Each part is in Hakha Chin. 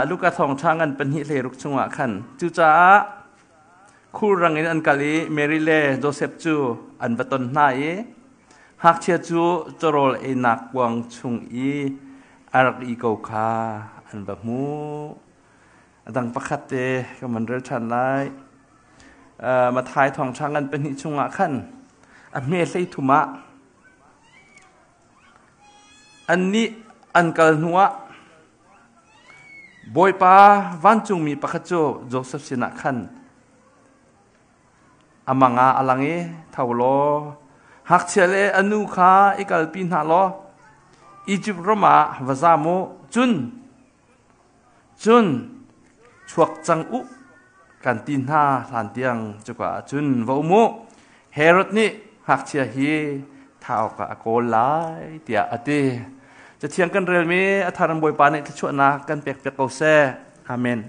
Luka thawngṭha ngan pahnih hleiruk chungah khan cucaah khulrang in an kal i Mary le Josef cu an va ton hna i ngakchia cu cawrawl einak kuang chung i a rak ih ko kha an va hmuh. A dang pakhat te ka van rel ṭhan lai. Matthai thawngṭha ngan pahnih chungah khan a hme 13 ah Annih an kal hnuah Bawipa vancungmi pakhat cu Josef sinah khan a mang ah a lang i, Tho law, ngakchia le a nu kha i kalpi hna law Izipt ram ah va zam u, cun Cun chuak cang u kan ti hna hlan tiang cuka ah cun va um u. Herod nih ngakchia hi thah awkah a kawl lai tiah a ti. Cathiang kan relmi a thar in Bawipa nih thluachuahnak kan pekpiak ko seh. Amen.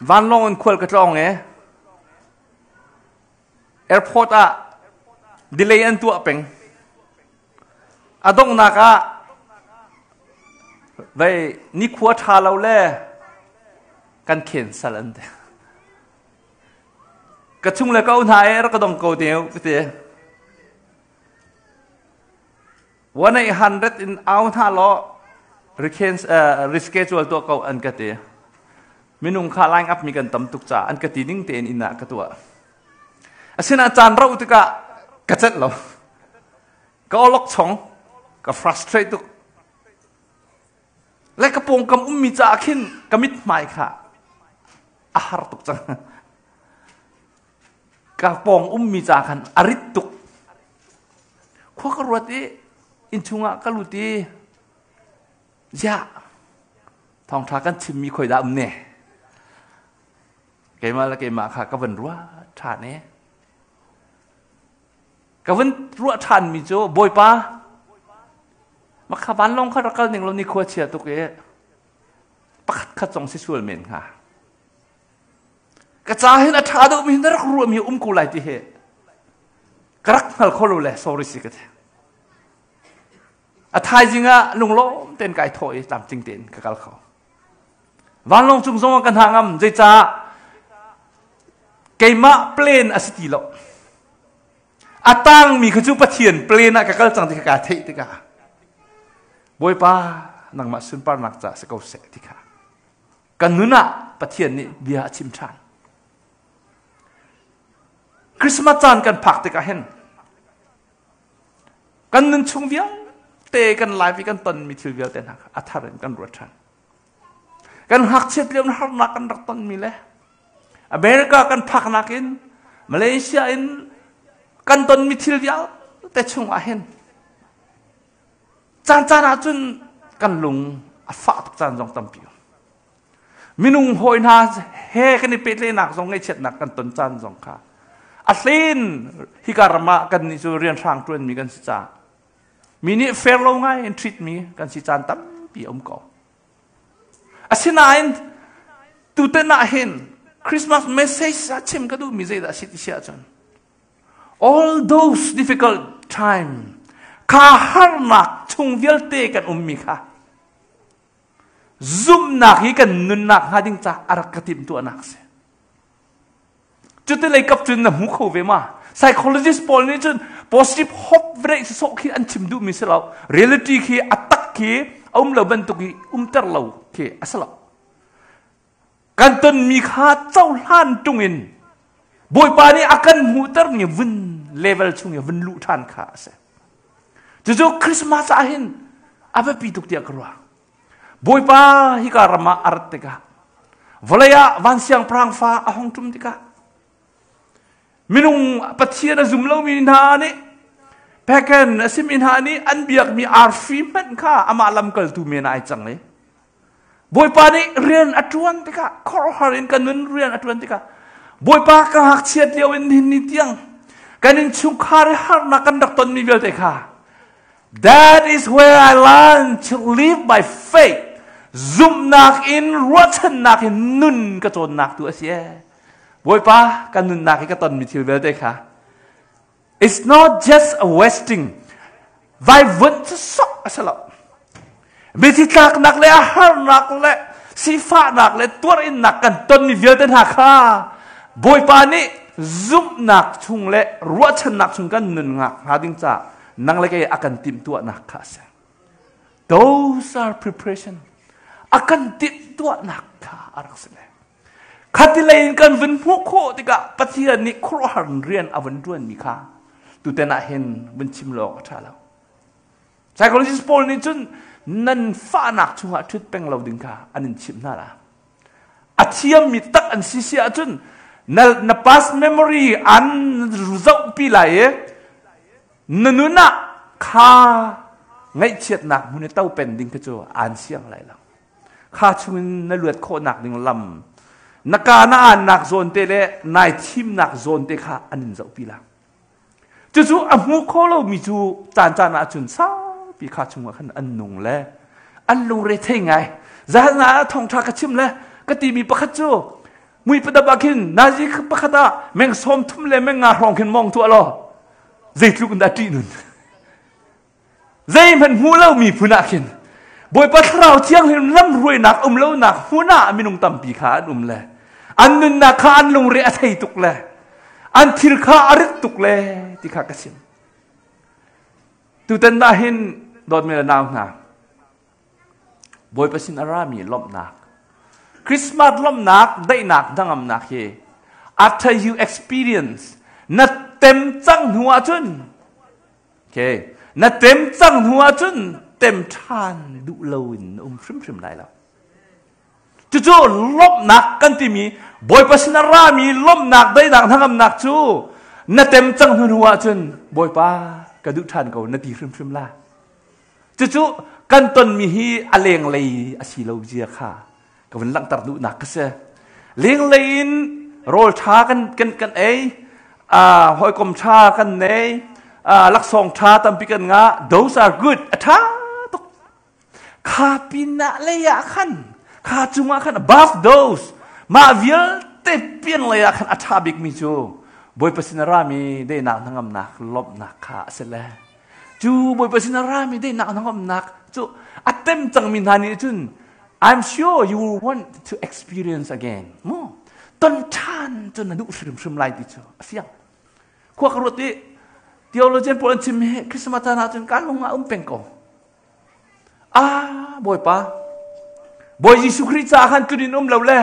Vanlawng in khual ka tlawng e. Airport ah delay an tuah peng. A donghnak ah vei nikhua ṭha lo le kan cancel an ti. Ka chung le ka u hna e rak ka dong ko te u ti. 1800 in au hna law reschedule tuah ko an ka ti. Minung kha line up mi kan tam tuk caah an ka ti ning tein inn ah ka tuah. Asinain caan rauh tikah ka celh lo. Ka olok chong, ka frustrate tuk. Le ka pawngkam ummi caah khin ka mithmai kha a har tuk cang. Ka pawng ummi ca khan a rit tuk. Khua ka ruat i innchung ah ka lut i ziah thawngṭha kan chimmi khoi dah um ne? Keimah le keimah kha ka van ruah ṭhan i ka van ruah ṭhanmi cu Bawipa makha vanlawng kha rak kal ning law ni khua chia tuk i pakhat khat zong si sual men hnga. Ka ca hin a ṭha deuhmi na rak ruahmi um ko lai ti hi ka rak hngal kho lo le sorry si ka ti. A thaizing ah lunglawm tein kai thawh i tlamtling tein ka kal kho. Vanlawng cung zong ah ka hna ngam zeicah keimah plan a si ti lo. A tangmi kha cu Pathian plan ah ka kal cang ti kha kaa theih tikah Bawipa nangmah sunparnak caah si ko seh ti kha kan nun ah Pathian nih bia a chim ṭhan. Christmas caan kan phak tikah hin kan nun chung vialte kan life i kan tonmi thil vialte hna kha a thar in kan ruat ṭhan. Kan ngakchiat lio in harnak kan rak tonmi le America kan phaknak in Malaysia in kan tonmi thil vialte chung ah hin Caancaan ah cun kan lung a fah tuk caan zong tampi um. Minung hawi hna he kan i pehtlaihnak zong ngaihchiatnak kan ton caan zong kha a hlein hika ram ah kan nih cu rian hrang ṭuanmi kan si caah mi nih fair lo ngai in treat mi kan si caan tampi a um ko. Asinain tutan ah hin Christmas message ah chim ka duhmi zeidah a si ti si ahcun All those difficult time kha harnak chung vialte kan ummi kha zumhnak hi kan nunnak hnga ding ca a rak ka timhtuahnak si. Cuti lei kap cun na hmu kho ve ma? Psychologist pawl nih cun positive hope vre sawh khi an chim duhmi si lo. Reality khi a tak khi a um lo bantuk i umter lo khi a si lo. Kan tonmi kha cohlan ṭung in Bawipa nih a kan hmuhtermi vun level chung i vun luh ṭhan kha a si. Cucu Christmas ah hin a biapi tuk tiah ka ruah. Bawipa hika ram ah a rat tikah vawlei ah van siangpahrang fa a hong ṭum tikah minung Pathian a zum lomi hna nih pagan a simi hna nih an biakmi arfi hmanh kha amah lamkaltu men ah ai cang i Bawipa nih rian a ṭuan tikah khuaruahhar in ka nun rian a ṭuan tikah Bawipa ka ngakchiat lio in nihin ni tiang kan innchungkhar i harnak kan rak tonmi vialte kha That is where I learn to live by faith. Zumhnak in ruahchannak in nun ka cawnnak tu a si ee. Bawipa kan nunnak i ka tonmi thil vialte kha. It's not just a wasting. Vaivuanh cu sok a si lo. Mithi tlaknak le harnak le sifahnak le tuarinnak kan tonmi vialte hna kha Bawipa nih zumhnak chung le ruahchannak chung kan nun hnga ding caah nang le kei a kan timhtuahnak kha a si. Those are preparation. A kan timhtuahnak kha a rak si le. Khatilei in kan vun hmuh khawh tikah Pathian nih khuaruahhar rian a vun ṭuanmi kha tuten ah hin vun chim lo awk a ṭha lo. Psychologist pawl nih cun nan fahnak chungah ṭhut peng lo ding kha an in chimh hna la. A thiammi tak an si si ahcun na, na past memory an zohpi lai i na nun ah kha ngaihchiatnak hmun i to pen ding kha cu aan siang lai lo. Kha chungin na luat khawhnak ding lam na ka na aannak zawn te le nai thimnak zawn te kha an in zohpi la. Cucu a hmu kho lomi cu caan caan ah cun saupi kha chungah khan an nung le an lungre thei ngai. Zan ah thawngṭha ka chim le ka timi pakhat cu mui padap ah khin nazi pakhat ah meng 30 le meng nga hrawng khin mong tuah law zeitluk in dah ṭih nun. Zeihmanh hmu lomi phun ah khin Bawipa Thlarau Thianghlim lamhruainak um lonak hmun ah minung tampi kha an um le an nunnak kha an lungre a thei tuk le an thil kha a rit tuk le ti kha ka chim. Tutan ah hin dawtmi le nau hna Bawipa sin a rami lawmhnak Christmas lawmhnak daihnak hnangamnak hi after you experience na tem cang hnu ahcun Okay. Na tem cang hnu ahcun tem ṭhan duh loin na um hrimhrim lai lo. Cucu lawmhnak kan timi Bawipa sin a rami lawmhnak daihnak hnangamnak cu na tem cang hnu hnu ahcun Bawipa ka duh ṭhan ko na ti hrimhrim la. Cucu kan tonmi hi a lenglei a si lo zia kha ka vun langhter duhnak ka si. Lenglei in rawl ṭha kan, kan, kan ei, uh, hawikom ṭha kan nei, uh, laksawng ṭha tampi kan ngah. Those are good. A ṭha tuk. Kha pinah lei ah khan, kha cungah khan above those, mah vialte pian lei ah khan a ṭha bikmi cu Bawipa sin a rami deinak hnangamnak lawmhnak kha a si le. Cu Bawipa sin a rami deinak hnangamnak cu a tem cangmi hna nih cun I'm sure you will want to experience again. Mu ton ṭhan cu na duh hrimhrim lai ti cu a fiang. Khua ka ruat i theologian pawl an chim hi Christmas caan ah cun ka lung ah um peng ko. Ah, Bawipa, Bawi Jesuh Khrih caah khan tlun in um lo le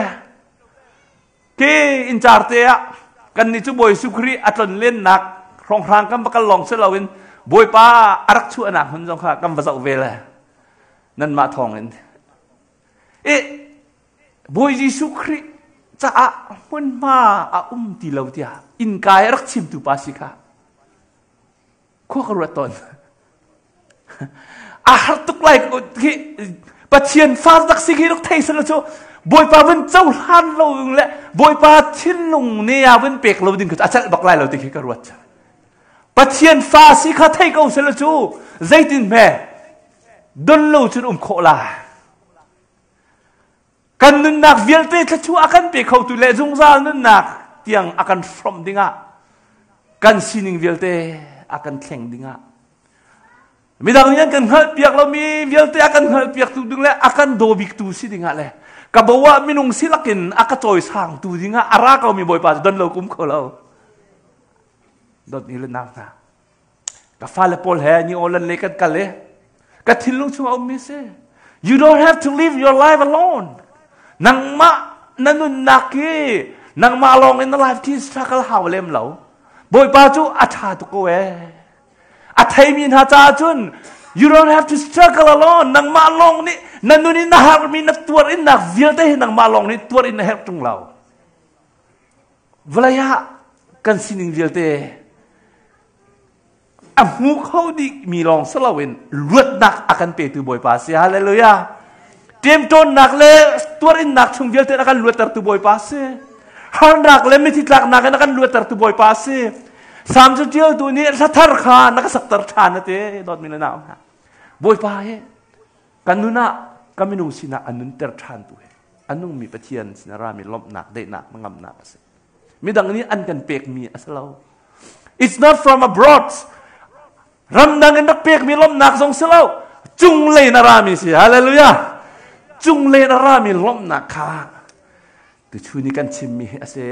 Ke inncar te ah kannih cu Bawi Jesuh Khrih a tlonlennak hrawnghrang kan va kal lawng si loin Bawipa a rak chuahnak hmun zong kha kan va zoh ve le nanmah thawngin. I Bawi Jesuh Khrih caah hmunhma a um ti lo tiah innka i a rak chimtu pa si kha khua ka ruat tawn. A har tuk lai khi Pathian fa tak si khi rak thei sala cu Bawipa vun cohlan lo ding le Bawipa thinlung ne a vun pek lo ding kha a celh bak lai lo ti khi ka ruat. Pathian fa si kha thei ko sala cu zeitin hme don lo cun um khawh la. Kan nunnak vialte thluachuah a kan pe khotu le zungzal nunnak tiang a kan hrawmh dingah kan sining vialte a kan thleng dingah midang nih an kan hngalhpiak lomi vialte a kan hngalhpiaktu ding le a kan daw biktu si dingah le ka bo ah minung si lakin a ka cawisangtu dingah a ra komi Bawipa cu don lo kum kho lo dot ni le nau hna Ka fale pawl he New Orleans le kan kal i ka thinlung chungah ummi si. You don't have to live your life alone. Nangmah na nunnak hi nangmah lawng in na life thi struggle hau lem lo. Bawipa cu a ṭha tuk ko ee. A theimi hna caah cun you don't have to struggle alone. Nangmah lawng nih na nun in na harmi na tuar in nak vialte hi nangmah lawng nih tuar in na herh ṭung lo. Vawlei ah kan sining vialte a hmu kho dihmi lawng si loin luatnak a kan petu Bawipa si. Hallelujah. Ṭemṭawnnak le tuarinnak chung vialte a kan luattertu Bawipa si. Harnak le mithi tlaknak in a kan luattertu Bawipa si. Salm cu ṭialtu nih hla thar kha na ka sakter ṭhan a ti. Dawtmi le nau hna. Bawipa hi kan nun ah kan minung sinak a nunter ṭhantu hi a nungmi Pathian sin a rami lawmhnak, daihnak, hnangamnak a si. Midang nih an kan pekmi a si lo. It's not from abroad. Ramdang in rak pekmi lawmhnak zong si lo. Cunglei na rami si. Hallelujah. Cunglei na rami lawmhnak kha tuchun i kan chimmi hi a si.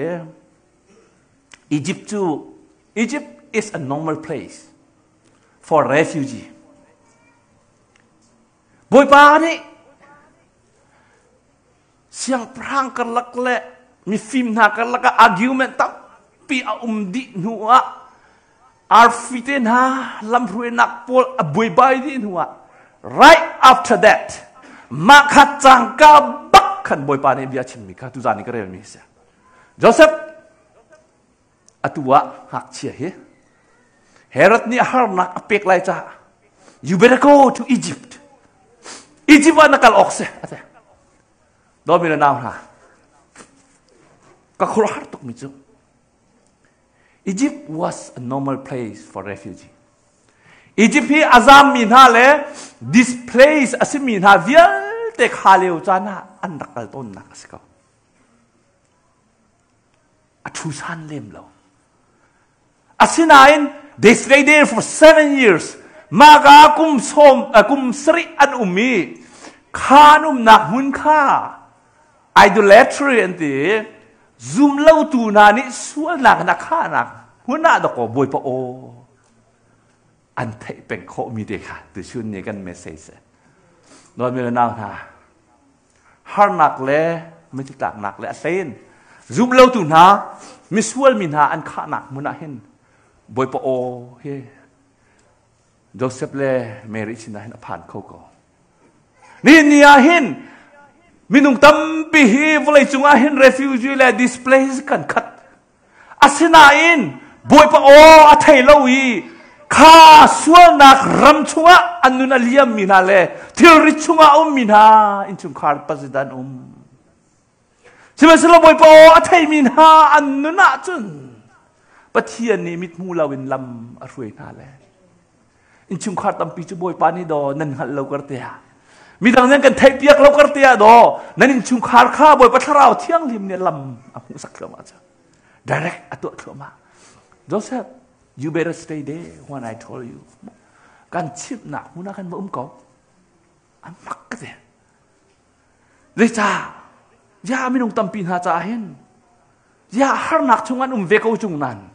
Egypt cu Egypt is a normal place for refugee. Bawipa nih siangpahrang karlak le mifim hna karlak ah argument tampi a um dih hnu ah arfi te hna lamhruainak pawl a buaibai dih hnu ah, right after that, mah kha cangka bak khan Bawipa nih bia chimmi kha tuzan i ka relmi si. Joseph, atu ah ngakchia hi Herod nih harnak a pek lai caah you better go to Egypt. Egypt ah na kal awk si a ti. Dawmi le nau hna, ka khuaruahhar tukmi cu Egypt was a normal place for refugee. Egypt hi a zammi hna le displaced a simi hna vialte kha lio caan ah an rak kal tawnnak a si ko. A ṭhusan lem lo. Asinain they stay there for 7 years. Mah kum 10, kum 7 an um i kha an umnak hmun kha idolatry an ti, zum lo tu hna nih sualnak na khahnak hmun ah dakaw Bawipa aw an theih peng khawh mi te kha tuchun ni kan message. Dawtmi le nau hna, harnak le mititlaknak le a hlein zum lo tu hna, misual mi hna an khahnak hmun ah hin Bawipa aw hi Joseph le Mary sinah hin a phan kho ko. Ni ni ah hin minung tampi hi vawlei cungah hin refugee le displaced kan khat. Asinain Bawipa aw a thei lo i kha sualnak ram chungah an nun a liammi hna le thilri chungah a ummi hna innchungkhar pazidan um. Sihmanhsehlaw Bawipa aw a theimi hna an nun ahcun Pathian nih mithmu loin lam a hruai hna le innchungkhar tampi cu Bawipa nih daw nan hngalh lo kar te ah, midang nan kan theihpiak lo kar te ah daw nan innchungkhar kha Bawipa Thlarau Thianghlim nih lam a hmuhsak thluahmah cu, direct a tuah thluahmah. Joseph, you better stay there when I told you. Kan chimhnak hmun ah kan va um ko. An mak ka ti. Zeicah? Ya minung tampi hna caah hin ya harnak chung an um ve ko chung nan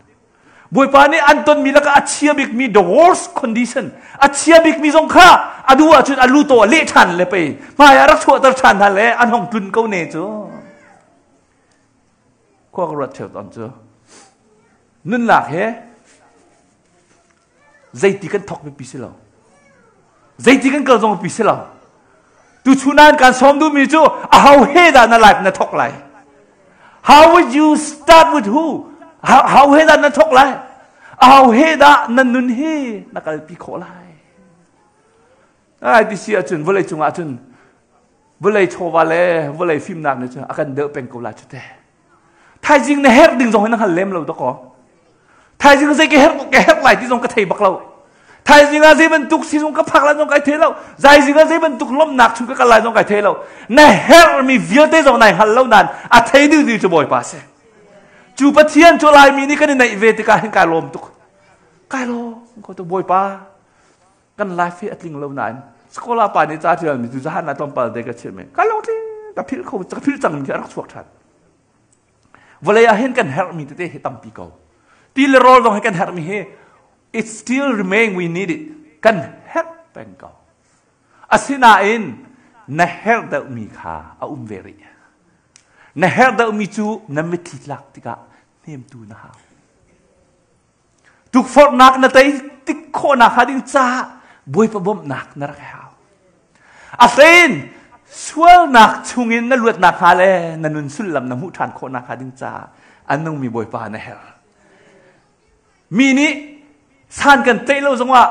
Bawipa nih an tonmi lakah a chia bikmi, the worst condition, a chia bikmi zong kha a duh ahcun a lu to a leh ṭhan le pei hmai ah rak chuahter ṭhan hna le an hong tlun ko ne cu. Khua ka ruat ṭheu tawn cu nunnak he zeiti kan thok biapi si lo, zeiti kan kal zong biapi si lo. Tu chunan kan sawm duhmi cu aho he dah na life na thok lai? How would you start? With who? How he dah na thok lai? Aho he dah na nun hi na kalpi khawh lai? Ai ti si ahcun vawlei cungah cun vawlei chawva le vawlei fimnak nih cun a kan deuh peng ko lai cu te. Thaizing na herh ding zong hi na hngal lem lo dakaw. Thaizing zei ka herh lai ti zong ka thei bak lo. Thaizing ah zei bantuk sizung ka phak lai zong kai thei lo. Zaizing ah zei bantuk lawmhnak chung ka kal lai zong kai thei lo. Na herhmi vialte zong nai hngal lo nain a thei ding ding cu Bawipa si. Cu Pathian cu Laimi nih kan i neih ve tikah hin kai lawm tuk. Kai lawm ko tu. Bawipa, kan life hi a tling lo nain skola pa nih ca ṭialmi cu zahan ah tlawmpal te ka chim i ka lungtling ka philh kho, ka philh cangmi khi a rak chuak ṭhan. Vawlei ah hin kan herhmi tete hi tampi ko. Ti le rawl zong hi kan herhmi hi it still remain, we need it, kan herh peng ko. Asinain na herh deuhmi kha a um ve rih. Na herh deuhmi cu na mitthli tlak tikah hnemtu na hau, tukforhnak na tei tik khawhnak hnga ding caah Bawipa bawmhnak na rak hau. A hlein sualnak chungin na luatnak hnga le na nun sullam na hmuh ṭhan khawhnak hnga ding caah a nungmi Bawipa na herh. Mi nih san kan tlaih lo zongah,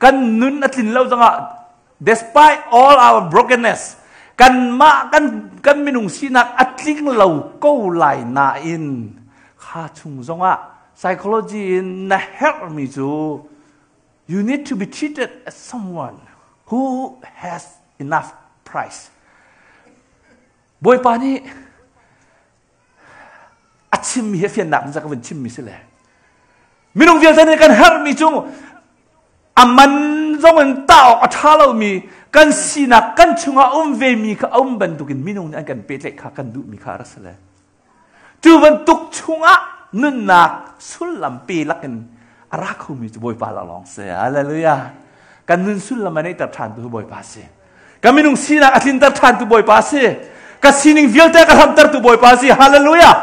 kan nun a tlin lo zongah, despite all our brokenness, kanmah kan minung sinak a tling lo ko lai nain kha chung zongah psychology in na herhmi cu you need to be treated as someone who has enough price. Bawipa nih a chimmi hi fiannak in ka vun chimmi si le. Minung vialte nih kan herhmi cu a man zong in tah awk a ṭha lomi kan sinak kan chungah um vemi kha a um bantukin minung nih an kan pehtlaih kha kan duhmi kha a rak si le. Cu bantuk chungah nunnak sullam pe lakin a ra khomi cu Bawipa laklawng si. Hallelujah. Kan nun sullam a neihter ṭhan tu Bawipa si. Ka minung sinak a tlinter ṭhan tu Bawipa si. Ka sining vialte ka hlamter tu Bawipa si. Hallelujah.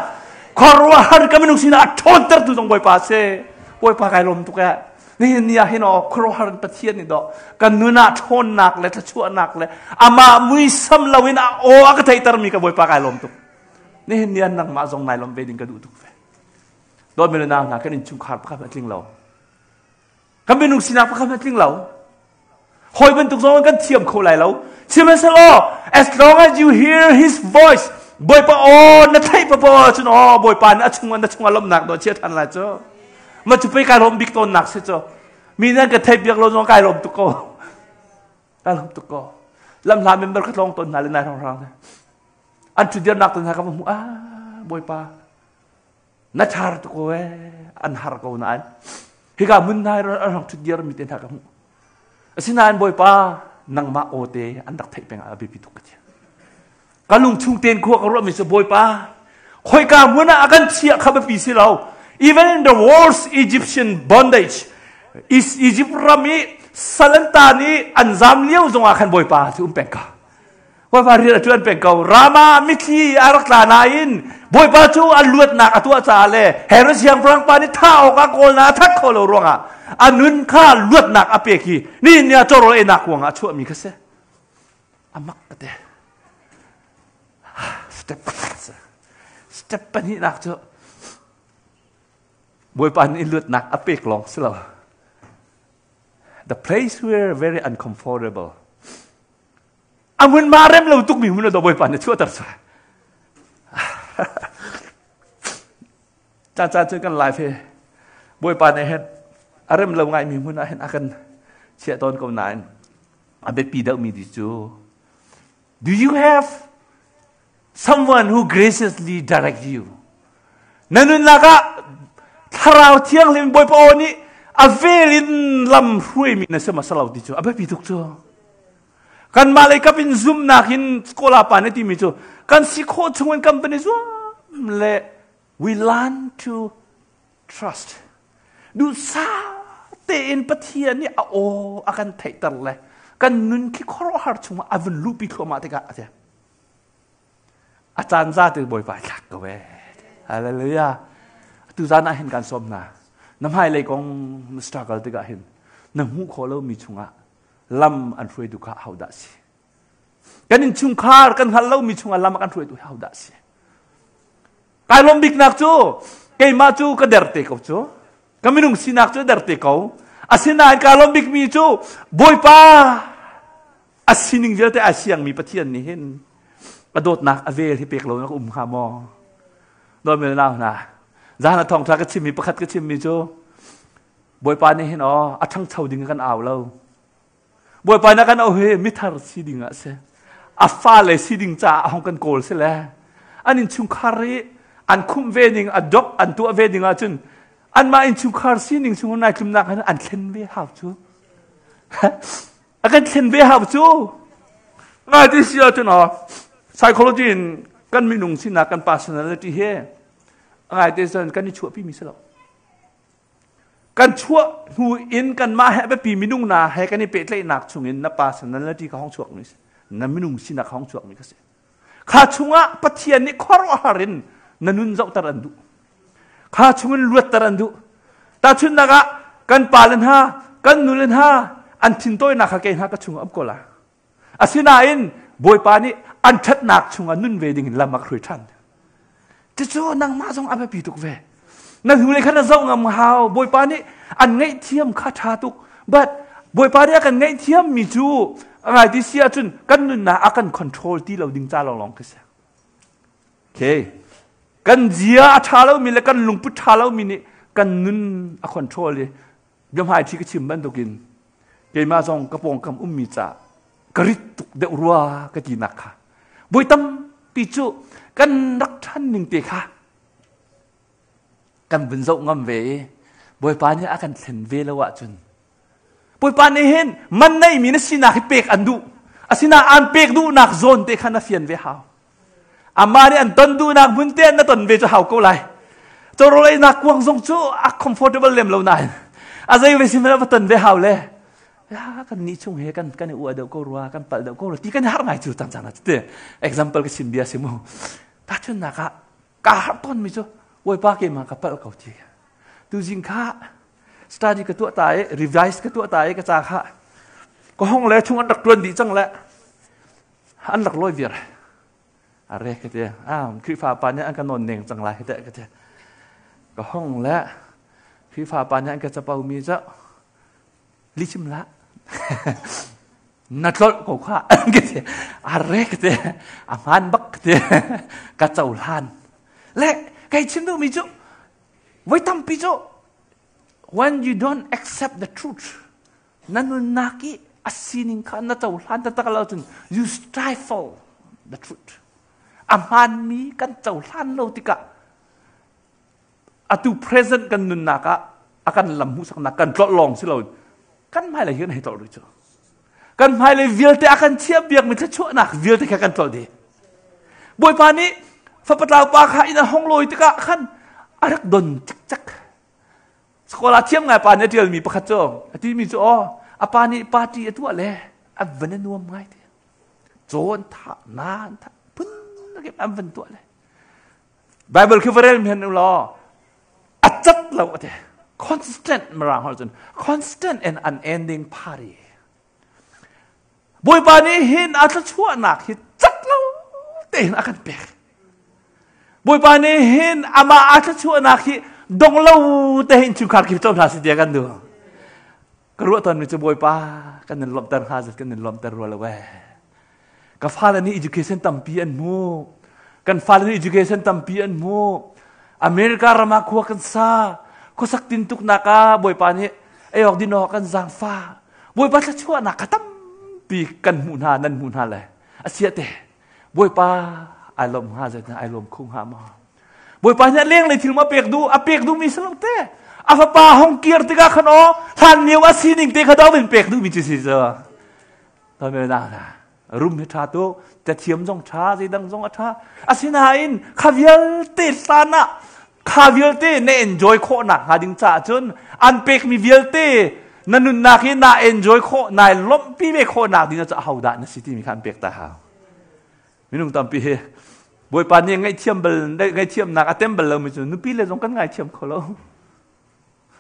Khuaruahhar ka minung sinak a ṭhawnter tu zong Bawipa si. Bawipa kai lawm tuk eh. Nihin ni ah hin aw khuaruahhar Pathian nih dawh kan nun ah ṭhawnnak le thluachuahnak le amah muisam loin a aw a ka theihtermi ka Bawipa kai lawm tuk. Nihin ni ah nangmah zong nai lawm ve ding ka duh tuk ve. Dawtmi le nau hna kan innchungkhar pakhat a tling lo. Kan minung sinak pakhat a tling lo. Hawi bantuk zong kan thiam kho lai lo. Sihmanhsehlaw as long as you hear his voice Bawipa aw na theih papo cun aw Bawipa nih a chung na chungah lawmhnak do chia ṭhan lai cu. Ma cu pei kai lawm bik tawnnak si cu. Mi nan ka theih piak lo zong kai lawm tuk ko. Kai lawm tuk ko. Lamhla member ka tlawng tawn hna le nai rang rang. An ṭhudirnak te hna ka va hmuh ah Bawipa na ṭhar tuk ko ee an har ko nain hika hmun hna an rak ṭhutdir mi te hna ka hmuh. Asinain Bawipa nangmah aw te an rak theih peng ah a biapi tuk ka ti. Ka lungchung ten khua ka ruahmi cu Bawipa khoika hmun ah a kan chiah kha biapi si lo. Even in the worst Egyptian bondage, Egypt ram i sal an tan i an zam lio zongah khan Bawipa cu um peng ka. Bawipa rian a ṭuan peng ko. Rama mitthli a rak tla nain Bawipa cu a luatnak a tuah caah le Herod siangpahrang pa nih thah awkah kawlnak a that kho lo ruangah a nun kha luatnak a pek i nihin ni ah cawrawl einak kuangah a chuahmi kha si. A mak ka ti. Step pakhat Step pahnihnak cu Bawipa nih luatnak a pek lawng si lo. The place where very uncomfortable. A hmunhma rem lo tukmi hmun ah Bawipa nih chuahter sual. Caan caan cun kan life hi Bawipa nih hin a rem lo ngaimi hmun ah hin a kan chiah tawn ko nain a biapi deuhmi ti cu do you have someone who graciously direct you? Na nunnak ah thlarau thianghlim Bawipa aw nih a vel in lam hruaimi na si ma lo ti cu a biapi tuk cu. Kanmah lei kap in zumhnak in Kola pa nih timi cu kan si khawh chung in company zuam le we learn to trust. Duhsah tein Pathian nih a aw a kan theihter le kan nun khi khuaruahhar chungah a vun luhpi thluahmah tikah a ti. A caan za te Bawipa thlak ko ee. Hallelujah. Tu zan ah hin kan sawm hna. Na hmailei kong na struggle tikah hin na hmuh khawh lomi chungah lam an hruaitu kha ahodah si? Kan innchungkhar kan hngalh lomi chungah lam a kan hruaitu hi ahodah si? Kai lawm biknak cu keimah cu ka der te ko cu. Ka minung sinak cu der te ko. Asinain ka lawm bikmi cu Bawipa a sining vialte a siangmi Pathian nih hin a dawtnak a vel hi pek lo na ka um hnga maw? Dawtmi nau hna, zan a thawngṭha ka chimmi pakhat ka chimmi cu Bawipa nih hin aw a ṭhangcho ding kan au lo. Bawipa nih kan au hi mithar si ding ah si. A fale si ding caah a hong kan kawl si le an innchungkhar i an khumh ve ning adopt an tuah ve ding ahcun anmah innchungkhar sining chung nai tlumnak hin an thlen ve hau cu. A kan thlen ve hau cu. Ngai ti si ahcun aw psychology in kan minung sinak kan personality he ngai te cun kan i chuahpi mi si lo. Kan chuah hnu in kanmah he a biapi minung na he kan i pehtlaihnak chungin na personality ka hong chuakmi si. Na minung sinak ka hong chuakmi ka si. Kha chungah Pathian nih khuaruahhar in na nun zohter an duh. Kha chungin luatter an duh. Tahchunhnak ah kan pa le hna, kan nu le hna an thintawinak kha kei hna ka chungah um ko la. Asinain Bawipa nih an ṭhatnak chungah nun ve dingin lam a ka hruai ṭhan. Cucu nangmah zong a biapi tuk ve. Na hnulei kha na zoh ngam hau. Bawipa nih an ngaihthiam kha ṭha tuk. But Bawipa nih a kan ngaihthiam mi cu a ngai ti si ahcun kan nunnak a kan control ti lo ding ca lawnglawng khi si. Okay. Kan zia a ṭha lomi le kan lungput ṭha lomi nih kan nun a control i biahmaiṭhi ka chim bantukin keimah zong ka pawngkam ummi ca ka rit tuk deuh rua ka tinak kha voi tampi cu kan rak ṭhan ning te kha kan vun zoh ngam ve i. Bawipa nih a kan thlen ve lo ahcun Bawipa nih hin man neimi na sinak hi pek an duh. Asinain an pek duhnak zawn te kha na fian ve hau. Amah nih an ton duhnak hmun te na ton ve cu hau ko lai. Cawrawl einak kuang zong cu a comfortable lem lo nain a zei ve si va ton ve hau le. Ya kan nih chung he kan kan i uah deuh ko rua, kan palh deuh ko rua ti kan i harh ngai cu cang cang te. Example ka chim bia si mu. Tahchunnak ah ka harh tawn mi cu Bawipa keimah ka palh ko ti. Tuzing kha study ka tuah ta i revise ka tuah ta i ka ca kha ka hong le chung an rak tuan dih cang le an rak lawi viar are ka ti ah Khrihfa pa nih an ka nawn neng cang lai te ka ti ka hong le Khrihfa pa nih an ka capo mi cu lichim la na tlolh ko kha ka ti are ka ti a hmaan bak ka ti ka cohlan le kai chim duh mi cu Voi tampi cu when you don't accept the truth, na nunnak i a sining kha na cohlan taktak lo cun you stifle the truth. A hmaanmi kan cohlan lo tikah atu present kan nunnak ah a kan lam hmuhsaknak kan tlolh lawng si lo kan hmailei hi kan hei tlolh rih cu. Kan hmailei vialte a kan chiahpiakmi thluachuahnak vialte kha kan tlolh dih. Bawipa nih fapatlau pa kha inn a hong lawi tikah khan a rak don cikcek. Skola thiam ngai pa nih a ṭialmi pakhat cu a timi cu aw a pa nih party a tuah le a van a nuam ngai te. Caw an thah, na an thah, phun an van tuah le. Bible khi va rel mi han u law a cat lo a ti. Constant mirang holh cun constant and unending party. Bawipa nih hin a thluachuahnak hi cat lo tein a kan pek. Bawipa nih hin amah a thluachuahnak hi dong lo tein chungkhar khi co hna si tiah kan duh. Ka ruah tawnmi cu Bawipa kan in lawmhter hnga zat kan in lawmhter rua lo ee. Ka fale nih education tampi an hmu. Kan fale nih education tampi an hmu. America ram ah khua kan sa. Khuasak tintuknak ah Bawipa nih ei awk din awk kan zaangfah. Bawipa thluachuahnak kha tampi kan hmuh hna nan hmuh hna le a te Bawipa ai lawm hnga zat ai lawm kho hnga maw? Bawipa nih a lenglei thil ma pek duh a pek duhmi si lo te a fapa hong kir tikah khan aw hlan lio a sining te kha daw in pek duhmi cu si cu rum hi ṭha tu cathiam zong ṭha zeidang zong a ṭha asinain kha vialte hlan ah kha vialte na enjoy khawhnak hnga ding caah cun an pekmi vialte na nunnak hi na enjoy khawh nai lawmhpi ve khawhnak ding cu ahodah na si timi kha an pek ta hau minung tampi hi Bawipa nih ngaihthiam bal ngaihthiamnak a tem bal lomi cu nupi le zong kan ngaithiam kho lo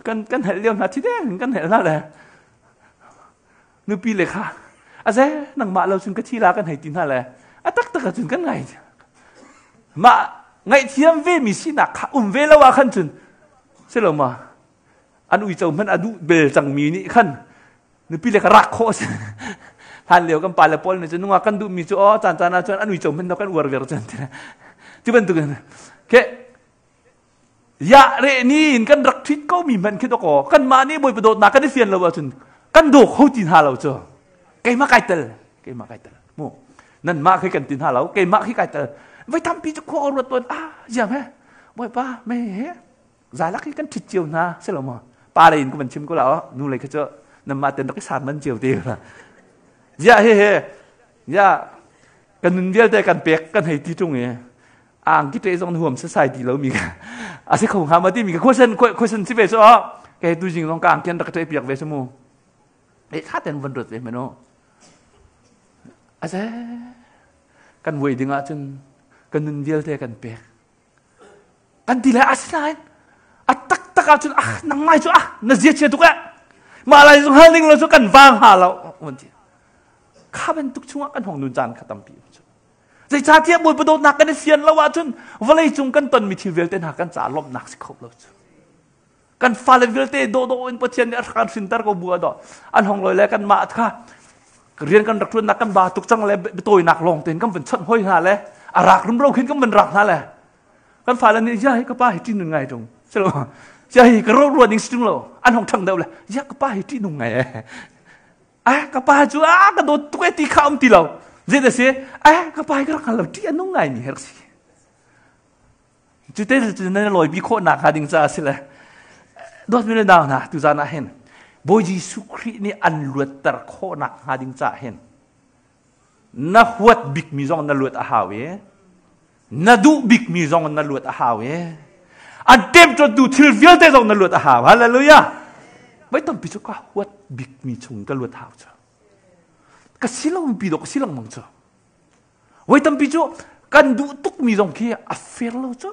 kan kan helh lio hna thi deng kan helh hna le nupi le kha aze nangmah lo cun ka thi la kan hei ti hna le a taktak ah cun kan ngai mah ngaihthiam ve mi sinak kha um ve lo ah khan cun si lo ma an uico hmanh a duh bel cangmi nih khan nupi le ka rak khawh si hlan lio kan pa le pawl nih cun nungak kan duhmi cu aw caan caan ah cun an uico hmanh kan uar ver cun ti bantuk in ke Ya re ni in kan rak ṭhit ko mi hmanh khi dawkaw kanmah nih Bawipa dawtnak kan i fian lo ahcun kan daw kho ti hna lo cu. Keimah kai tel, keimah kai tel. Mu nanmah khi kan ti hna lo, keimah khi kai tel. Voi tampi cu khua ka ruat tawn, ah ziam he, Bawipa me he zalak hi kan ṭhit cio hna si lo maw? Pa lei in ka van chim ko la aw, nu lei kha cu nanmah ten rak i sar man cio te la. Ziah he he, ya kan nun vialte kan pek kan hei ti ṭung i angki ṭe zong huam sasai ti lo mi ka a si kho hnga ma ti mi ka question question si ve so ke tu jing zong ka angki an rak ṭe piak ve su mu e kha ten van ruat ve meno ase kan vuai ding ah cun kan nun vialte kan pek kan ti le asinain a taktak ah cun ah nang mai cu ah na zia chia tuk eh mah lai zung hal ning lo cu kan vang ha lo kha bantuk chungah kan hong nun caan kha tampi um Zeicahtiah Bawipa dawtnak kan i fian lo ahcun vawleicung kan tonmi thil vialte hna kan caah lawmhnak si kho lo cu. Kan fale vialte dawhdawh in Pathian nih a kan hrinter ko bu ah dawh an hong loi le kanmah kha rian kan rak ṭuannak kan ba tuk cang le biatawinak lawng tein kan van chawnh hoi hna le a rak rumro khin kan van rak hna le kan fale nih ya hi ka pa hi ṭih nung ngai ṭung silo ya hi ka ro ruan ding si ṭung lo an hong ṭhang deuh le ya ka pa hi ṭih nung ngai eh Ah, ka pa cu ah ka dawt tuk e ti kha um ti lo. Zei da si? Ah, ka pa hi ka rak hngal lo. Ṭih a nung ngai mi her si. Cu te cu na lawi bi khawh nak hnga ding caah si le. Dawtmi le nau hna, tuzan ah hin Bawi Jesuh Khrih nih an luatter khawhnak hnga ding caah hin na huat bikmi zong na luat a hau i na duh bikmi zong na luat a hau i an ṭemṭawttu thil vialte zong na luat a hau. Hallelujah! Voi tampi cu ka huat bikmi chung ka luat hau cu. Ka si lo pi dawh ka si lengmang cu. Voi tampi cu kan duh tukmi zong khi a fair lo cu.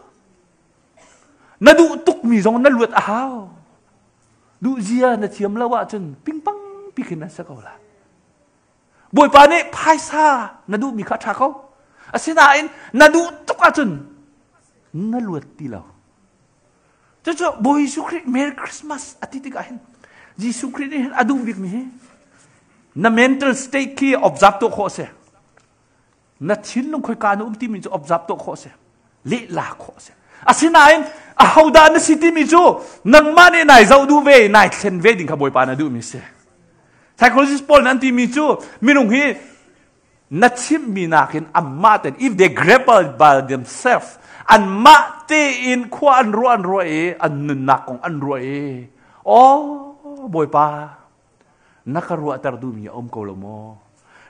Na duh tukmi zong na luat a hau. Duh zia na thiam lo ahcun pingpang pi khin na si ko la. Bawipa nih phaisa na duhmi kha a ṭha ko. Asinain na duh tuk ahcun na luat ti lo. Cucu Bawi Jesuh Khrih Merry Christmas a ti tikah hin Jesuh Khrih nih hin a duh bikmi hi na mental state khi observe tuah khawh a si. Na thinlung khoika na um timi cu observe tuah khawh a si. Lehla khawh a si. Asinain ahodah na si timi cu nangmah nih nai zoh duh ve, nai thlen ve ding kha Bawipa na duhmi si. Psychologist pawl nih an timi cu minung hi na chimhmi nakin anmah tein if they grapple by themselves, anmah tein khua an ruah an ruah i an nunnak kong an ruah i, "Oh Bawipa, na ka ruahter duhmi a um ko lo maw?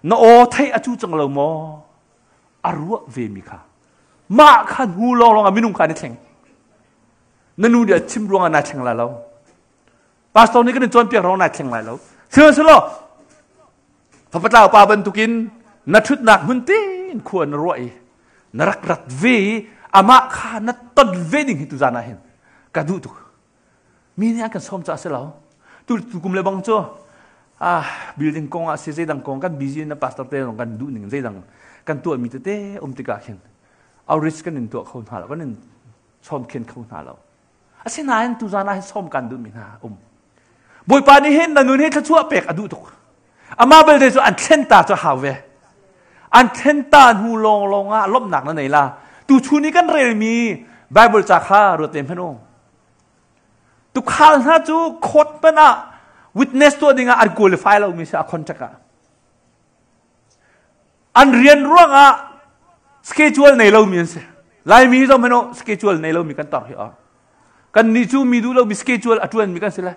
Na aw theih a cu cang lo maw?" A ruah ve mi kha mah kha hnu lawnglawng ah minung kha an i thleng. Na nu nih a chim ruangah naa thleng lai lo. Pastor nih kan in cawnpiak ruangah naa thleng lai lo. Sihmanhsehlaw fapatlau pa bantukin na ṭhutnak hmun tein khua na ruah i na rak rat ve i amah kha na ton ve ding hi tuzan ah hin ka duh tuk. Mi nih an kan sawm caah si lo. Tu kum le bang cu building kong ah si, zeidang kong kan busy, na pastor te zong kan duh ning zeidang kan tuah mi tete um tikah khin outreach kan in tuah kho hna lo, kan in sawm khen kho hna lo. Asinain tuzan ah hin sawm kan duhmi hna um. Bawipa nih hin na nun hi thluachuah pek a duh tuk. Amah belte cu an thlen ta cu hau ve. An thlen ta hnu lawnglawng ah lawmhnak na nei la. Tu chun i kan relmi Bible ca kha ruat te hmanh u. Tukhal hna cu court hmanh ah witness tuah ding ah an qualify lomi si a contract ah. An rian ruangah schedule nei lomi an si. Laimi zong hmanh u, schedule nei lomi kan tar hi a. Kan nih cu mi duh lomi schedule a ṭuanmi kan si lai.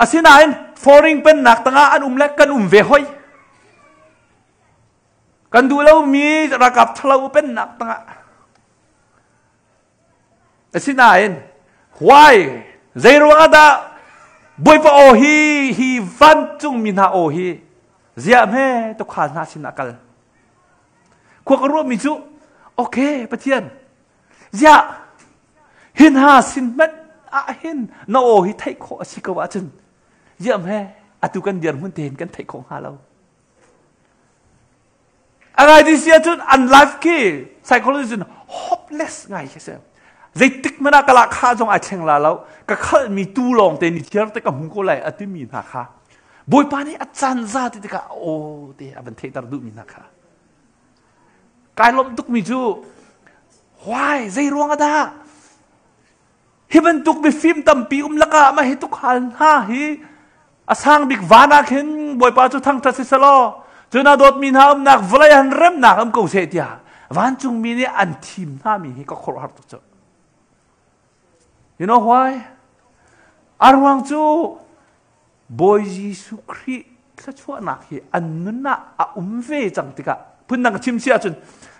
Asinain foreign pennak tangah an um le kan um ve hoi. Kan duh lomi ralkap ṭhalo pennak tangah. Asinain why, zei ruangah dah Bawipa aw hi, hi vancungmi hna aw hi, ziah hme tukhal hna sin ah kal? Khua ka ruahmi cu, okay, Pathian, ziah hin ha sin hmanh ah hin na aw hi theih khawh a si ko ahcun, ziah hme atu kan dirhmun tein kan theih khawh hnga lo? A ngai ti si ahcun an life khi psychology cun hopeless ngai khi si. Zeitik hmanh ah ka lahkhah zong ai thleng la lo. Ka khalhmi tu lawng te ni thiar te ka hmu ko lai a timi hna kha Bawipa nih a caan za ti tikah aw te a van theihter duhmi hna kha. Kai lawmh tukmi cu, why, zei ruang ah dah hi bantuk mifim tampi um lakah mah hi tukhal hna hi a sang bik van ah khin Bawipa cu thangṭhat si selaw, cun a dawtmi hna umnak vawlei han remnak um ko seh tiah vancungmi nih an thim hna mi hi ka khuaruahhar tuk cu. You know why? A ruang cu Bawi Jesuh Khrih thluachuahnak hi an nun ah a um ve cang tikah, phundang ka chim si ahcun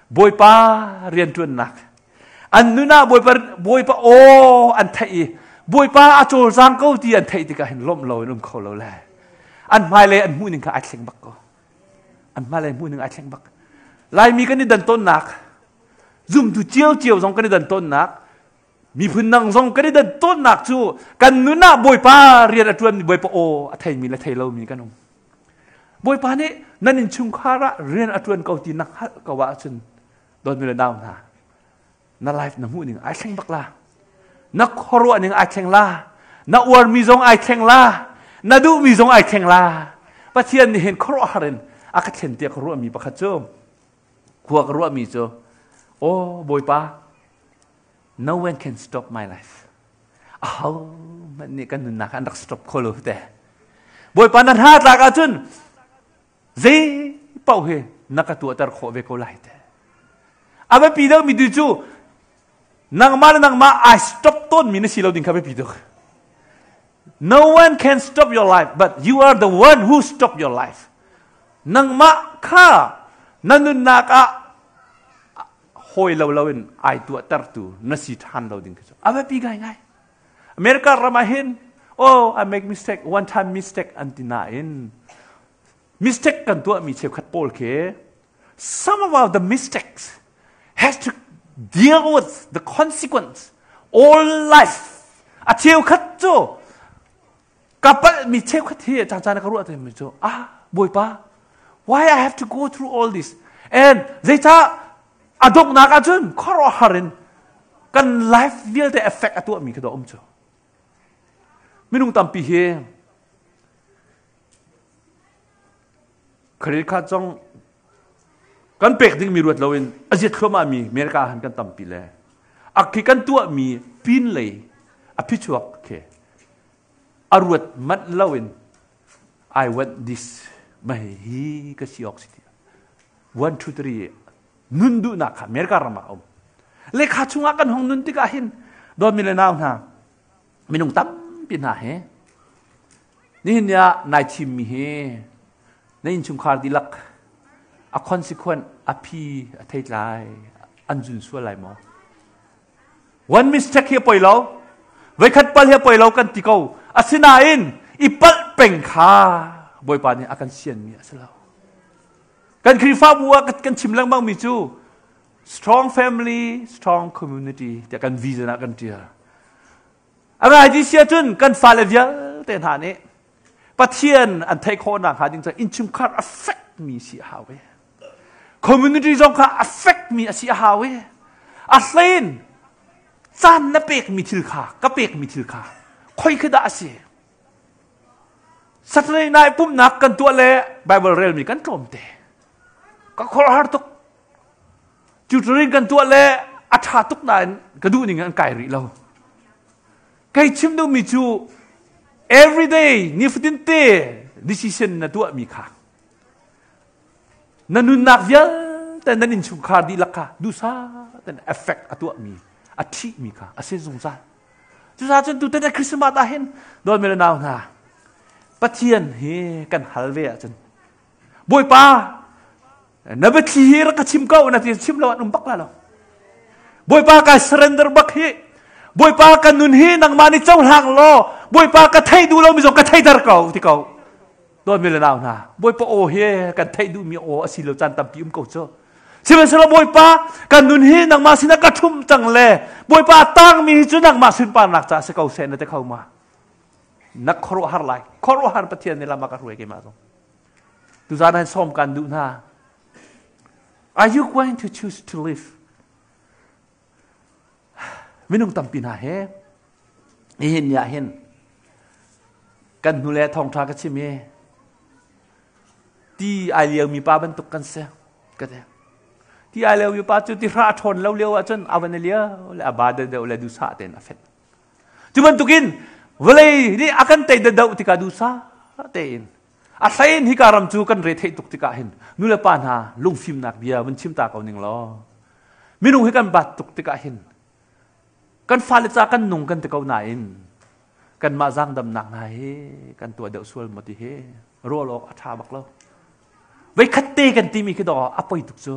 Bawipa rianṭuannak an nun ah, Bawipa Bawipa aw an theih i Bawipa a cawlcang ko ti an theih tikah hin lawmh lo in um kho lo le an hmailei an hmuh ning kha ai thleng bak ko. An hmailei hmuh ning ai thleng bak. Laimi kan i dan tawnnak, zumtu cio cio zong kan i dan tawnnak, miphun dang zong kan i dan tawnnak cu kan nun ah Bawipa rian a ṭuanmi, Bawipa aw a theimi le thei lomi kan um. Bawipa nih nan innchungkhar ah rian a ṭuan ko ti na hngalh ko ahcun, dawtmi le nau hna, na life na hmuh ning ai thleng bak la, na khuaruah ning ai thleng la, na uarmi zong ai thleng la, na duhmi zong ai thleng la. Pathian nih hin khuaruahhar in a ka thlen tiah ka ruahmi pakhat cu, khua ka ruahmi cu, "Oh Bawipa, no one can stop my life." Aho hmanh nih kan nunnak an rak stop kho lo te. Bawipa, na hna tlak ahcun zei paoh hi na ka tuahter khawh ve ko lai te. A biapi deuhmi tu cu nangmah le nangmah ai stop tawnmi na si lo ding kha biapi tuk. No one can stop your life, but you are the one who stop your life. Nangmah kha na nunnak ah hawi lo loin ai tuahtertu na si ṭhan lo ding khi cu a biapi ngaingai. America ram ah hin, oh, I make mistake, one time mistake an ti nain mistake kan tuahmi cheukhat pawl khi, some of the mistakes has to deal with the consequence all life. A cheukhat cu ka palhmi cheukhat hi caan caan ka ruah tawnmi cu, ah, Bawipa, why I have to go through all this? And zeicah a donghnak ahcun khuaruahhar in kan life vialte effect a tuahmi khi dah um cu. Minung tampi hi credit card zong kan pek dingmi ruat loin a ziat thluahmah mi America han kan tampi le a khi kan tuahmi pin lei a phichuak khi a ruat manh loin, I want this, mah hi ka si awk si ti, one two three nun duhnak kha America ram ah um lekha chungah kan hong nun tikah hin, dawtmi le nau hna, minung tampi hna he nihin ni ah nai thimmi hi na innchungkhar dihlak a consequence, a phi, a theitlai an zun sual lai maw? One mistake hi a poi lo, voikhat pal hi a poi lo kan ti ko. Asinain i palh peng kha Bawipa nih a kan sianmi a si lo. Kan Khrihfabu ah kan chim lengmang mi cu strong family, strong community tiah kan vision ah kan tial. A ngai ti sia cun kan fale vialte hna nih Pathian an theih khawhnak hnga ding cu innchungkhar a fekmi si a hau ve. Community zong kha a fekmi a si a hau i a hlein caan na pekmi thil kha, ka pekmi thil kha khoi khi dah a si? Saturday night pumhnak kan tuah le Bible relmi kan tlawmte. Ka khuaruahhar tuk. Tutoring kan tuah le a ṭha tuk nain ka duh ning an kai rih lo. Kei chim duhmi cu everyday, nifatin te decision na tuahmi kha na nunnak vialte, nan innchungkhar dihlak kha duhsah ten effect a tuahmi, a ṭhihmi kha a si zungzal. Cucaah cun tutan a Christmas ah hin, dawtmi le nau hna, Pathian hi kan hal ve ahcun, Bawipa, na biathli hi rak ka chim ko na ti, chim lo an um bak la lo. Bawipa, kai surrender bak hi. Bawipa, ka nun hi nangmah nih cohlang law, Bawipa, ka thei duh lomi zong ka theiter ko ti ko. Dawtmi le nau hna, Bawipa aw hi kan theih duhmi aw a si lo caan tampi um ko cu. Sihmanhsehlaw Bawipa, kan nun hi nangmah sinah ka ṭhumh cang le Bawipa, tangmi hi cu nangmah sunparnak caah si ko seh na ti kho ma? Na khuaruahhar lai. Khuaruahhar Pathian nih lam a ka hruai keimah zong. Tuzaan ah sawm kan duh hna. Are you going to choose to live? Minung tampi hna he nihin ni ah hin kan hnu le thawngṭha ka chim i ti ai liomi pa bantuk kan si ka ti. Ti ai liomi pa cu ti hra a ṭhawn lo lio ahcun a van i lio le a ba deuh le duhsah tein a fet. Cu bantukin vawlei nih a kan tei deuh tikah duhsah tein, a hlein hika ram cu kan re theih tuk tikah hin, nu le pa hna, lungfimnak bia vun chim ta ko ning law, minung hi kan bat tuk tikah hin kan fale ca kan nung kan ti ko nain kanmah zaangdamnak hna hi kan tuah deuh sual maw ti hi rual awk a ṭha bak lo. Veikhat te kan timi khi dawh a poi tuk cu.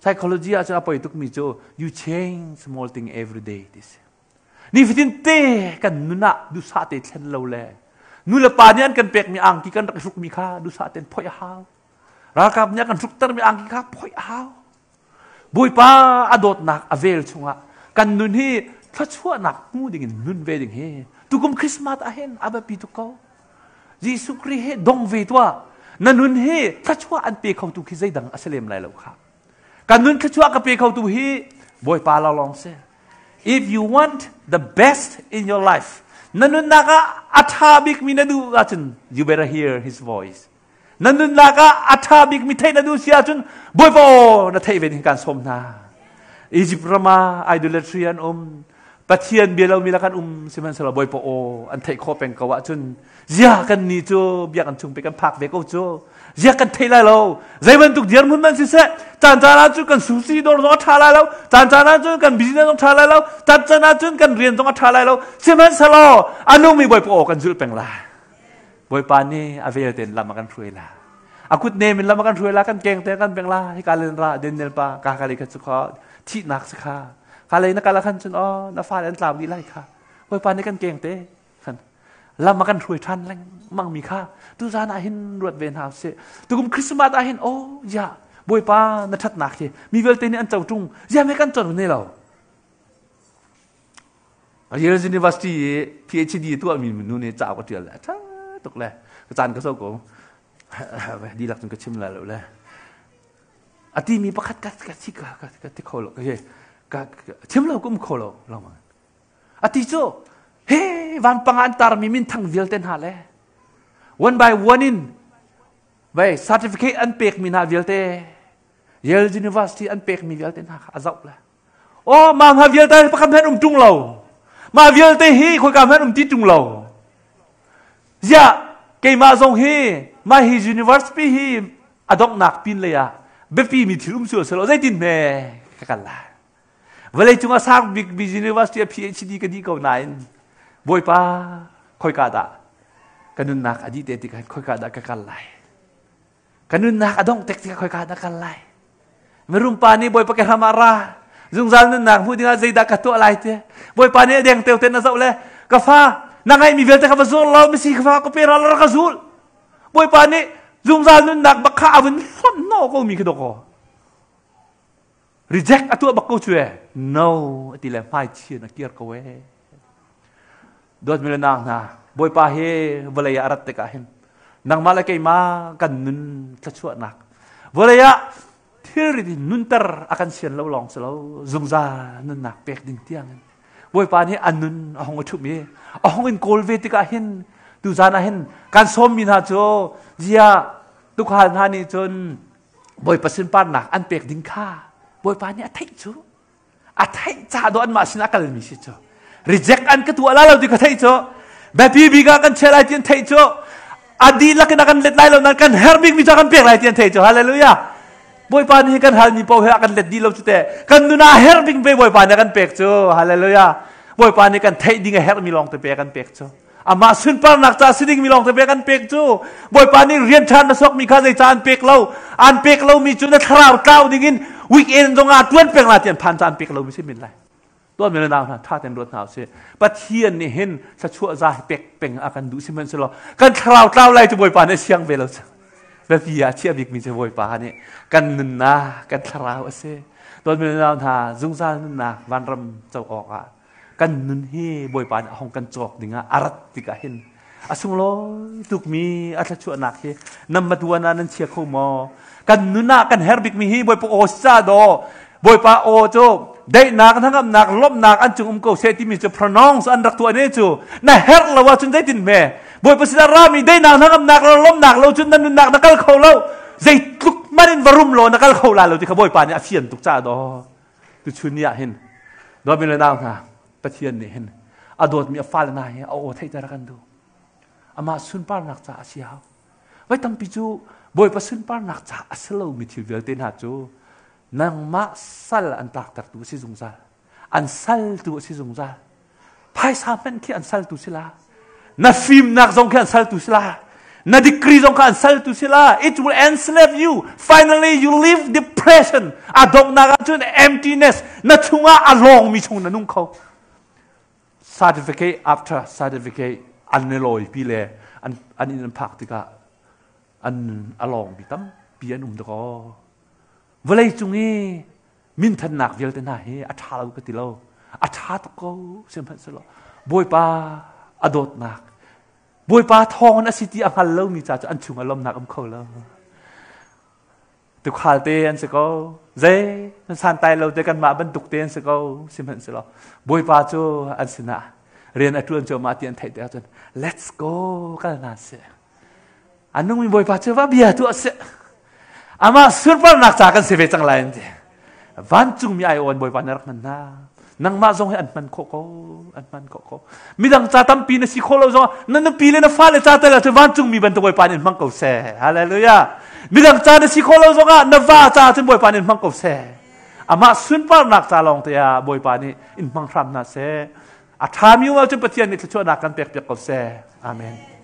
Psychology ah cun a poi tukmi cu you change small thing every day ti si. Nifatin te kan nun ah duhsah te thlen lo le nu le pa nih an kan pekmi angki kan rak hrukmi kha duhsah tein phoih a hau. Ralkap nih an kan hruktermi angki kha phoih a hau. Bawipa a dawtnak a vel chungah kan nun hi thluachuahnak hmu dingin nun ve ding hi tukum Christmas ah hin a biapi tuk ko. Jesuh Khrih he dong ve tuah. Na nun hi thluachuah an pe khotu khi zeidang a si lem lai lo kha. Kan nun thluachuah ka pe khotu hi Bawipa lawnglawng si. If you want the best in your life, na nunnak ah a ṭha bikmi na duh ahcun, you better hear his voice. Na nunnak ah a ṭha bikmi theih na duh si ahcun Bawipa aw na theih ve ding kan sawm hna. Egypt ram ah idolatry an um, Pathian bia lomi la kan um, sihmanhsehlaw Bawipa aw an theih khawh peng ko ahcun zia kan ni cu biakinn chung pe kan phak ve ko cu. Ziak kan thei lai lo. Zei bantuk dirhmun man siseh, caan caan ah cun kan sushi dawr zong a ṭha lai lo, caan caan ah cun kan business zong ṭha lai lo, caan caan ah cun kan rian zong a ṭha lai lo. Sihmanhsehlaw a nungmi Bawipa aw kan zulh peng lai. Bawipa nih a vel tein lam a kan hruai la. A kut nem in lam a kan hruai la, kan keng te kan peng la. Hika len ra Daniel pa ka ka le kha cu kha thihnak si kha. Ka lei na kal ah khan cun oh na fale an tlau dih lai kha. Bawipa nih kan keng te khan lam a kan hruai ṭhan lengmang mi kha tuzan ah hin ruat ve hna usih. Tukum Christmas ah hin oh ya Bawipa na ṭhatnak hi mi vialte nih an co ṭung zia me kan co ne lo. Yale University i PhD tuahmi nu nih cauk a ṭial le a ṭha tuk le ka caan ka so ko dihlak cun ka chim lai lo le a timi pakhat ka ka ka ka ti kho lo ka chim lo ka um kho lo lo A ti cu he vanpang ah an tarmi minthang vialte hna le one by one in vai certificate an pekmi hna vialte Yale University an pekmi vialte hna kha a zoh le oh mah hna vialte pakhat hmanh um ṭung lo mah vialte hi khoika hmanh um ti ṭung lo ziah keimah zong hi mah hi university hi a donghnak pin lei ah biapi mi thil um sual selaw zeitin hme ka kal lai Vawleicung a sang bikmi university a PhD ka dih ko nain Bawipa khoika dah ka nunnak a dih te tikah khoika dah ka kal lai? Ka nunnak a dongh tek tikah khoika dah kal lai? Mirum pa nih Bawipa ke hram ah ra zungzal nunnak hmuh dingah zeidah ka tuah lai ti Bawipa nih a deng teu ten a zoh le ka fa na ngeihmi vialte kha va zul law misi ka fa ka pe ra la ka zul Bawipa nih zungzal nunnak bak kha a vun hlonh hnawh ko mi khi dawkaw Reject a tuah bak ko cu e. No a ti le hmai chian a kir ko e. Dawt mi le nang hna, Bawipa hi vawlei ah a rat tikah hin nangmah le keimah kan nun thluachuahnak vawlei ah thilrit in nunter a kan sian lo lawng si lo zungzal nunnak pek ding tiang in Bawipa nih a nun a hung a ṭhumh i a hung in kawl ve tikah hin tuzan ah hin kan sawmmi hna cu zia tukhal hna nih cun Bawipa sunparnak an pek ding kha Bawipa nih a theih cu a theih ca dawh anmah sinah a kalmi si cu reject an ka tuah la lo ti ka theih cu biapi bik ah kan chia lai ti an theih cu a dihlak in a kan let lai lo nan kan herh bikmi cu a kan pek lai ti an theih cu hallelujah Bawipa nih kan halmi paoh he a kan let dih lo cu te kan nun ah herh bik pe Bawipa nih a kan pek cu hallelujah Bawipa nih kan theih ding a herhmi lawng te pe a kan pek cu Amah sunparnak ca si dingmi lawng te pek an pek cu Bawipa nih rian ṭha na sokmi kha zeicah an pek lo an pek lomi cu na thlarau tlau dingin weekend zong ah ṭuan peng la ti an phan ca an pek lomi si min lai tuan mi le nau hna ṭha tein ruat hna usih Pathian nih hin thluachuah za hi pek peng a kan duh sihmanhsehlaw kan thlarau tlau lai cu Bawipa nih a siang ve lo cu biapi ah chiah bikmi cu Bawipa nih kan nunnak kan thlarau a si tuan mi le nau hna zungzal nunnak vanram co awk ah kan nun hi Bawipa nih a hong kan cawk dingah a rat tikah hin a sunglawi tukmi a thluachuahnak hi nan matuan ah nan chia kho maw kan nun ah kan herh bikmi hi Bawipa aw si ca daw Bawipa aw cu daihnak hnangamnak lawmhnak an cung um ko seh timi cu pronounce an rak tuah ne cu na herh lo ahcun zeitin hme Bawipa sinah rami daihnak hnangamnak lawmhnak lo cun na nunnak na kal kho lo zeitluk man in va rum law na kal kho la lo ti kha Bawipa nih a fian tuk ca daw Tuchun ni ah hin dawtmi le nau hna Pathian nih hin a dawtmi a fale hna hi a aw theihter a kan duh. Amah sunparnak caah a si hau. Voi tampi cu Bawipa sunparnak caah a si lomi thil vialte hna cu nangmah sal an tlaktertu a si zungzal. An saltu a si zungzal. Phaisa hmanh khi an saltu si la. Na fimnak zong khi an saltu si la. Na degree zong kha an saltu si la. It will enslave you. Finally, you live depression. A donghnak ahcun emptiness. Na chungah a lawngmi chung na nung kho. Certificate after certificate an i lawipi le an, an inn an phak tikah an a lawngmi tampi an um dakaw. Vawlei cung i minthannak vialte hna hi a ṭha lo ka ti lo a ṭha tuk ko sihmanhsehlaw Bawipa a dawtnak Bawipa thawng a si ti a hngal lomi ca cu an chung a lawmnak um kho lo tukhal te an si ko zei nan santai lo te kanmah bantuk te an si ko sihmanhsehlaw Bawipa cu an sinah rian a ṭuan cuahmah ti an theih tikah cun let's go kal hna sih A nungmi Bawipa cu va bia tu a si. Amah sunparnak ca kan si ve cang lai an ti. Vancungmi ai awn Bawipa nih rak hman hna. Nangmah zong hi an hman khawh ko, an hman khawh ko. Midang ca tampi na si khawh lo zong na nupi le na fale ca tel ahcun vancungmi bantuk Bawipa nih in hmang ko seh. Hallelujah. Midang ca na si khawh lo zong ah na va ca cun Bawipa nih in hmang ko seh. Amah sunparnak ca lawng te ah Bawipa nih in hmang hram hna seh. A ṭhami um ahcun Pathian nih thluachuahnak kan pek piak ko seh. Amen.